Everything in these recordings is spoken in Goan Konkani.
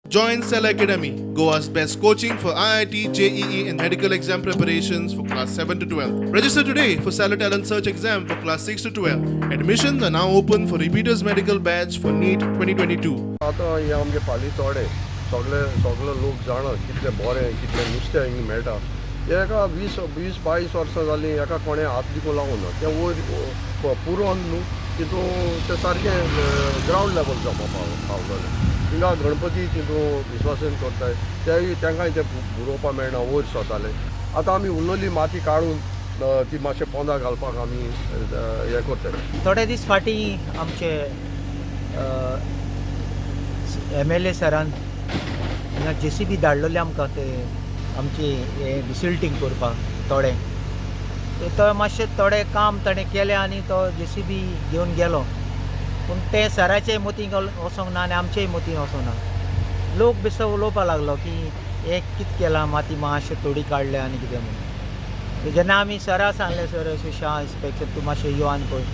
Join Cell Academy, Goa's best coaching for IIT, JEE and medical exam preparations for class 7 to 12. Register today for Cellar Talent Search exam for class 6 to 12. Admissions are now open for repeaters medical batch for NEET 2022. आतां हे आमगे पाली थोडे सगळे सगळे लोक जाणा कितले बरें कितलें नुस्तें हिंगा मेळटा. एका 20 20 22 वर्सां जालीं एका कोणें हात दिकून लागूना ना, तें वयर पुरोवन न्हू तितून तें सारकें ग्रावंड लेवल जावपा पावलेलें. हिंगा गणपती तितून विश्वासन करताय तेय तांकांय तें पुरोवपा मेळना, वयर सोताले. आतां आमी उरलेली माती काडून ती मातशें पोंदा घालपाक आमी हें करतले. थोडे दीस फाटीं आमचे MLA सरान हिंगा JCB धाडलेले आमकां ते आमची हें डिसिल्टींग करपाक थोडें. तो मातशें थोडें काम ताणें केलें आनी तो JCB घेवन गेलो. पूण तें सराचेय मतींक वचोंक ना आनी आमचेय मतींक वचोंक ना. लोक बेश्टो उलोवपाक लागलो की हें कितें केलां, माती मातशें थोडी काडल्या आनी कितें म्हणून. जेन्ना आमी सरा सांगलें, सर अशें शाह इन्स्पेक्शन तूं मातशें यो आनी पळय.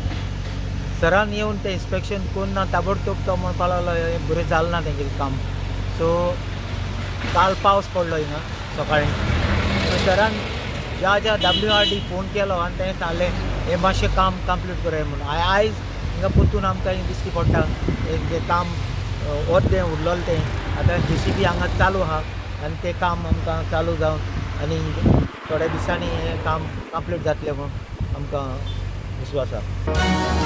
सरान येवन तें इन्स्पेक्शन करून ना ताबडतोब तो म्हणपाक लागलो हें बरें जालें ना तेंगेलें काम. सो काल पावस पडलो हिंगा सकाळीं. सरान ज्या ज्या WRD phone केलो आनी तेणें सांगलें हें मातशें काम कंप्लीट कराय म्हणून. आयज हिंगा परतून आमकां दिश्टी पडटा हें काम अर्दें उरलेलें तें आतां JCB हांगा चालू आहा आनी तें काम आमकां चालू जावन आनी थोड्या दिसांनी हें काम कंप्लीट जातलें म्हणून आमकां विश्वास आहा.